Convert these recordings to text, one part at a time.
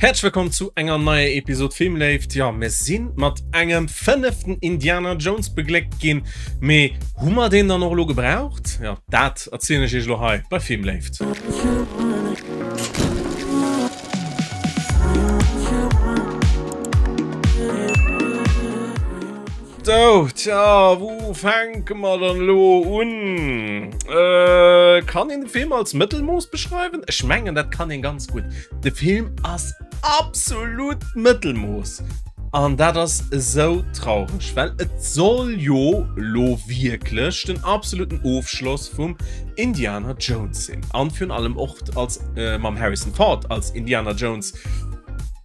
Häerzlech wëllkomm zu enger neier Episode Filmléift. Jo, mir sinn mat engem fënneften Indiana Jones begléckt ginn, mee hu mer deen dann och elo gebraucht? Jo, dat erzielen ech iech elo hei bei Filmléift. Sou, tja, wou fänke mer dann elo un? Kann een de Film als Mëttelmooss beschreiwen? Ech mengen, dat kann een ganz gutt. De Film ass absolut Mëttelmooss. An dat ass esou traureg, well et soll jo elo wierklech den absoluten Ofschloss vum Indiana Jones sinn. An virun allem och als mam Harrison Ford als Indiana Jones.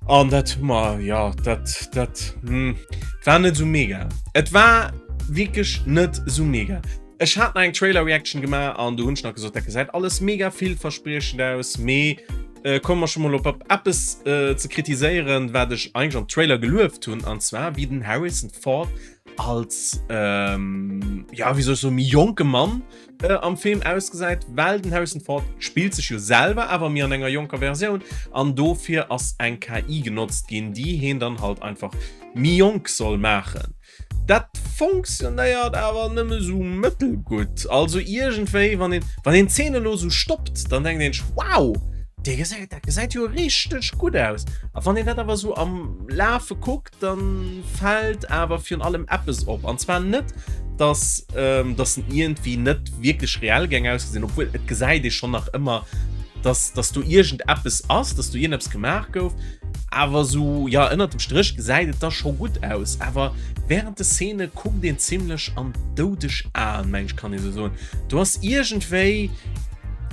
An dat hu mer, jo, dat, dat, hm, war net esou mega. Et war wierklech net esou mega. Ech hat nach eng Trailer-Reaction gemaach an do hunn ech nach gesot, dat gesäit alles mega villverspriechend aus, mee äh, komme mer scho mol op eppes äh, ze kritiséieren, wat ech eigentlech am Trailer gelueft hunn, an zwar wéi den Harrison Ford als, ähm, ja, wéi soll ech soen, méi jonke Mann äh, am Film ausgesäit, well den Harrison Ford spillt sech jo selwer, awer méi an enger jonker Versioun an dofir ass eng KI genotzt ginn, déi heen dann halt einfach méi jonk soll maachen. Dat funktionéiert awer nëmme sou mëttelgutt. Also iergendwéi, wann een, wann een d'Zeen elo sou stoppt, dann denkt een sech, wow, dee gesäit, dat gesäit jo richteg gutt aus. A wann een dat awer sou am Lafe kuckt, Dann fällt awer virun allem eppes op, an zwar net, dass, ähm, dass en iergendwéi net wierklech reell géing ausgesinn, obwuel et gesäit ee schonn nach ëmmer, dass, dass do iergendeppes ass, dass do iergendeppes gemaach gouf, awer sou, jo, ënnert dem Stréch gesäit et da scho gutt aus. Awer wärend de Szene kuckt een zimmlech an doudeg Aen, meng ech, kann ee sou soen. Do ass iergendwéi,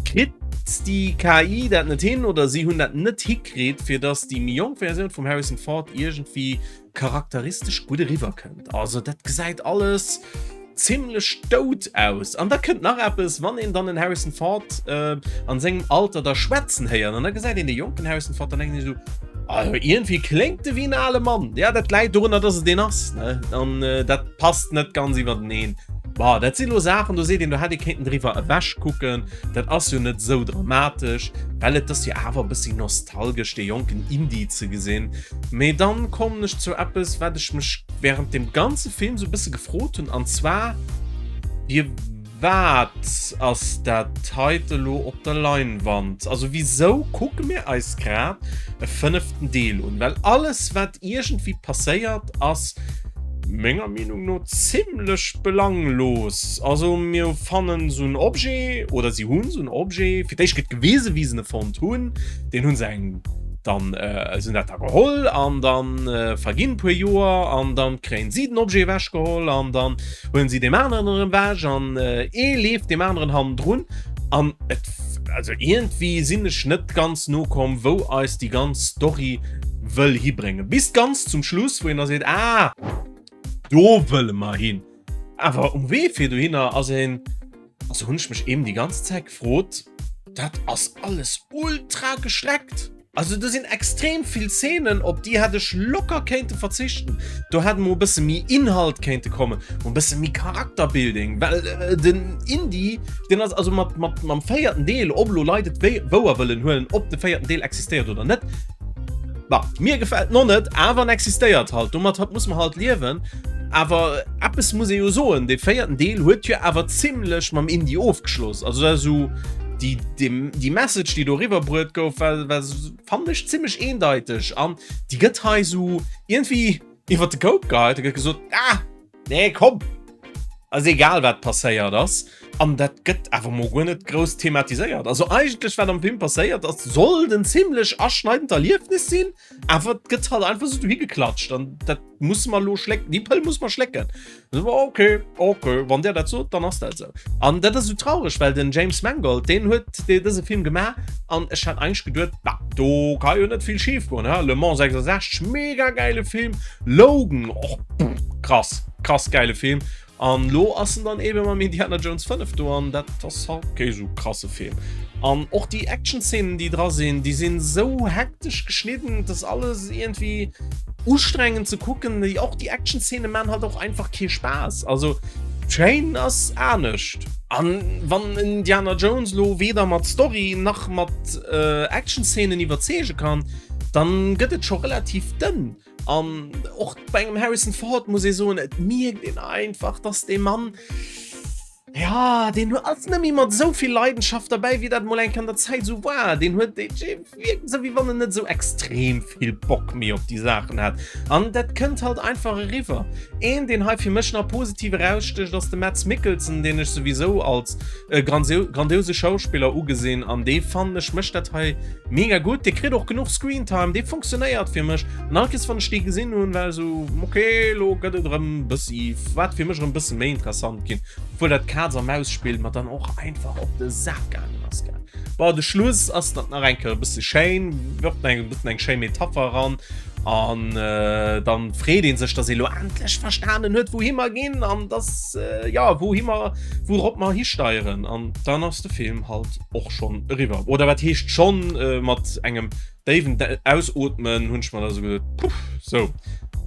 kritt déi KI dat net hin oder si hunn dat net hikritt, kritt, fir dass déi méi jonk Versioun vum Harrison Ford iergendwéi charakteristesch gutt eriwwer kënnt. Also dat gesäit alles zimmlech dout aus. An da kënnt nach eppes, wann een dann den Harrison Ford äh, an sengem Alter da schwätzen héiert, an da gesäit een de jonken Harrison Ford, dann denkt een esou, also iergendwéi kléngt de wéi en ale Mann. Ja, dat läit dorunner, dass et een ass, ne? An äh, dat passt net ganz iwwerteneen. Bah, dat si lo Saachen, do seet een, do hätt ee kéinten driwwer ewech kucken. Dat ass jo net esou dramatesch, well et ass jo awer e bëssi nostalgesch dee jonken Indy ze gesinn. Mee dann kommen ech zu eppes, wat ech mech während dem ganze Film sou e bësse gefrot hunn, an zwar, Firwat ass dat heite lo op der Leinwand? Also wisou kucke mir eis grad e fënneften Deel un? Well alles wat iergendwéi passéiert ass menger Meenung no zimlech belanglos. Also mir fannen sou en Objet, oder si hunn sou en Objet, fir d'éischt gëtt gewisen, wéi se e fonnt hunn, deen hunn se eng dann äh, se hunn dat da geholl an dann äh, verginn puer Joer an dann kréien si den Objet ewechgeholl an dann huelen si deem aneren erëm ewech an äh, ee leeft deem aneren hannendrun an et also iergendwéi sinn ech net ganz nokomm, wou eis déi ganz Story wëll hibréngen. Bis ganz zum Schluss, wou een da seet, ah, do wëlle mer hin. Awer um Wee fir dohinner ass een, also hunn ech mech eben déi ganz Zäit gefrot, dat ass alles ultra gestreckt. Also do sinn extrem vill Szenen, op déi hätt ech locker kéinte verzichten. Do hätt mol e bësse méi Inhalt kéinte kommen, mol e bësse méi Charakterbuilding, well den Indy, deen ass also mat, mat, mam véierten Deel, ob elo Leit et wéi wouer wëllen huelen, ob de véierten Deel existéiert oder net, Bah, mir gefällt en och net, awer en existéiert halt, domat hat muss mer halt liewen. Awer eppes muss ee jo soen, dee véierten Deel huet jo awer zimlech mam Indy ofgeschloss. Also dat esou déi, déi, déi Message, déi do eriwwerbruet gouf, war, war fannen ech zimlech eendeiteg an déi gëtt hei esou iergendwéi iwwert de Koup geheit. Da gëtt gesot, ah, nee, komm, ass egal wat passéiert ass. An dat gëtt awer mol guer net grouss thematiséiert. Also eigentlech wat am Film passéiert ass, sollt en zimlech aschneidend Erliefnis sinn, awer et gëtt halt einfach sou dohi geklatscht an dat musse mer elo schlécken, déi Pëll muss mer schlécken. So, okay, okay, wann der dat sot, dann ass dat sou. An dat ass sou traureg, well den James Mangold, deen huet dëse Film gemaach an ech hat eigentlech geduet, bah, do ka jo net vill schif goen, he? Le Mans 66, mega gäile Film, Logan, och krass, krass gäile Film. An lo ass en dann eben mam Indiana Jones 5 do an dat ass halt kee sou krasse Film. An och déi Action-Szenen, déi dra sinn, déi sinn sou hektesch geschnidden, dass alles irgendwie ustrengend ze kucken. Och déi Action-Szene man halt och einfach kee Spaass. Also Train ass anescht. An wann Indiana Jones lo weder mat Story nach mat äh, Action-Szenen iwwerzeege kann, Dann gëtt et scho relativ dënn. An och bei engem Harrison Ford muss ee soen, et mierkt een einfach, dass dee Mann, ja, deen ass net méi mat esou vill Leidenschaft derbäi, wéi dat mol eng Kéier an der Zäit esou war. Deen huet, dee wierkt esou, wéi wann en net esou extrem vill Bock méi op déi Saachen hat. An dat kënnt halt einfach eriwwer. Een, deen hei fir mech nach positiv erausstécht, ass de Mads Mikkelsen, deen ech souwisou als e grandiose Schauspiller ugesinn an dee fannen ech mécht dat hei mega gutt. Dee kritt och genuch Screentime, dee funktionéiert fir mech. An all Kees wann ech dee gesinn hunn, war ech esou ok, elo gëtt et erëm e bëssi, wat fir mech erëm e bësse méi interessant ginn, obwuel dat Kaz a Maus Spill mer dann och einfach op de Sak gaangen ass gell. Bon, de Schluss ass dann nach eng Kéier e bësse schéin, wërft eng e bëssen eng schéi Metapher eran. An dann freet een sech, dass ee lo endlech verstanen huet, wouhi mer ginn an dass, jo, wouhi mer, wourop mer histeieren. An dann ass de Film halt och schonn eriwwer. Oder wat heescht schonn, mat engem déiwen Ausootmen hunn ech mer da sou gesot, Puff, sou,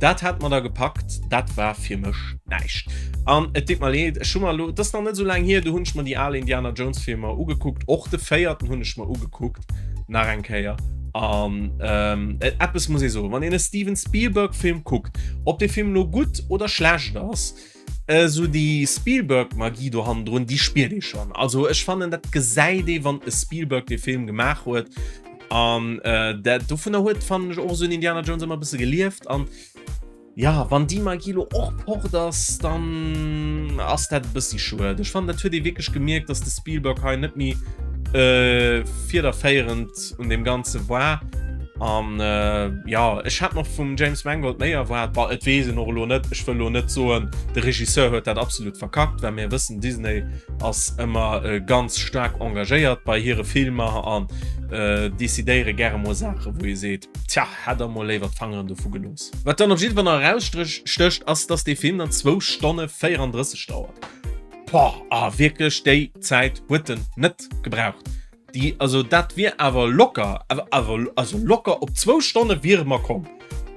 dat hat mer da gepackt, dat war fir mech näischt. An et deet mer leed, ech hu mer elo, et ass nach net esou laang hier, do hunn ech mer déi al Indiana Jones Filmer ugekuckt, och de véierten hunn ech mer ugekuckt. Nach eng Kéier. An ähm, eppes muss ee soen, wann een e Steven Spielberg-Film kuckt, ob dee Film lo gutt oder schlecht ass, esou déi Spielberg-Magie do hannendrun, déi spiert ee schonn. Also ech fannen, dat gesäit ee, wann e Spielberg dee Film gemaach huet. An äh, dat, dovunner huet, fannen ech, och esou en Indiana Jones ëmmer e bësse gelieft. An Jo, wann déi Magie lo och fort ass, dann ass dat e bëssi schued. Ech fannen, dat huet ee wierklech gemierkt, dass de Spielberg hei net méi fiederféierend un deem Ganze war. An jo, ech hat mer vum James Mangold méi erwaart. Bon, et weess een och elo net, ech wëll elo net soen, de Regisseur huet dat absolut verkackt, well mir wëssen, Disney ass ëmmer ganz staark engagéiert bei hire Filmer an decidéiere gäre mol Saachen, wou ee seet, Tja, hätt der mol léiwer d'Fangeren dovu gelooss. Wat dann op jidde Fall nach erausstécht, ass, dass dee Film dann zwou Stonne 34 dauert. Boah, ah wierklech, déi Zäit huet en net gebraucht. Déi, also dat wier awer locker, awer, awer, also locker op zwou Stonne wiere mer komm.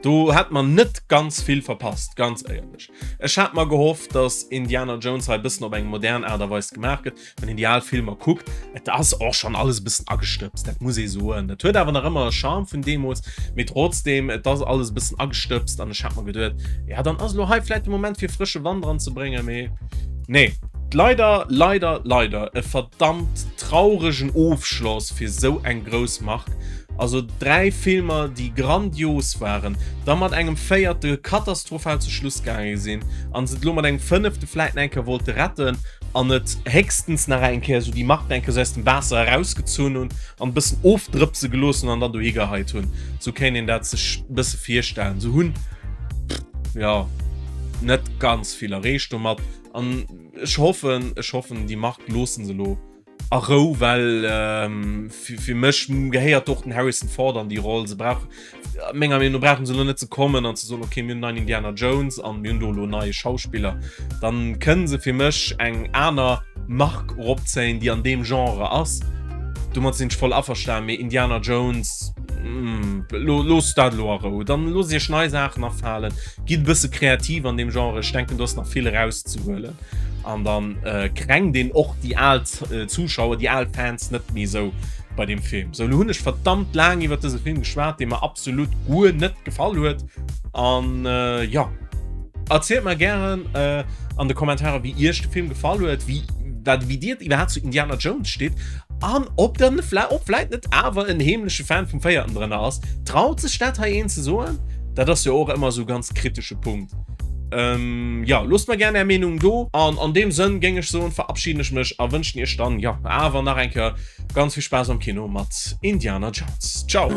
Do hätt mer net ganz vill verpasst, ganz éierlech. Ech hat mer gehofft, dass Indiana Jones hei e bëssen op eng modern Aart a Weis gemaach gëtt. Wann een déi al Filmer kuckt, et ass och schonn alles e bëssen agestëbst, dat muss ee soen. Et huet awer nach ëmmer e Charme vun deemools, mee trotzdem, et ass alles e bëssen agestëbst an ech hat mer geduet, ja dann ass elo hei vläit de Moment fir frësche Wand eranzebréngen, mee nee. Leider, leider, leider e verdammt trauregen Ofschloss fir sou eng grouss Mark. Also 3 Filmer déi grandios waren, da mat engem véierte katastrophal zu Schluss gaange sinn an se et elo mat engem fënnefte vläit nach eng Kéier wollte retten. an et héchstens nach eng Kéier esou déi Mark eng Kéier esou aus dem Waasser erausgezunn hunn an e bëssen ofdrëpse gelooss hunn an dann dohi geheit hunn. Esou kéint een dat sech e bësse virstellen. Se hunn, jo, net ganz vill erreecht domat an ech hoffen, ech hoffen, déi Mark loosse se elo a Rou, well fir mech gehéiert och den Harrison Ford an déi Roll. Se brauch, Menger Meenung no brauchen se elo net ze kommen an ze soen, okay, mir hunn neien Indiana Jones an mir hunn do elo neie Schauspiller. Dann kënnen se fir mech eng aner Mark eropzéien, déi an deem Genre ass. Domat sinn ech voll averstan, mee Indiana Jones, lo, loosst dat elo a Rou. Dann loosst iech nei Saachen afalen, gitt e bësse kreativ an deem Genre. Ech denken, do ass nach vill erauszehuelen. An dann kränkt een och déi al Zuschauer, déi al Fans net méi esou bei deem Film. Sou, elo hunn ech verdammt laang iwwer dëse Film geschwat, dee mer absolut guer net gefall huet. An jo, erzielt mer gären an de Kommentarer, wéi iech de Film gefall huet, wéi wat wéi dir iwwerhaapt zu Indiana Jones steet an ob dann ob vläit net awer en heemleche Fan vum véierten drënner ass. Traut sech dat hei een ze soen? Dat ass jo och ëmmer esou ganz kritesche Punkt. Ähm, ja, loosst mer gär är Meenung do. An an deem Sënn géing ech soen, verabschieden ech mech a wënschen iech dann, jo, awer nach eng Kéier ganz vill Spaass am Kino mat Indiana Jones. Ciao!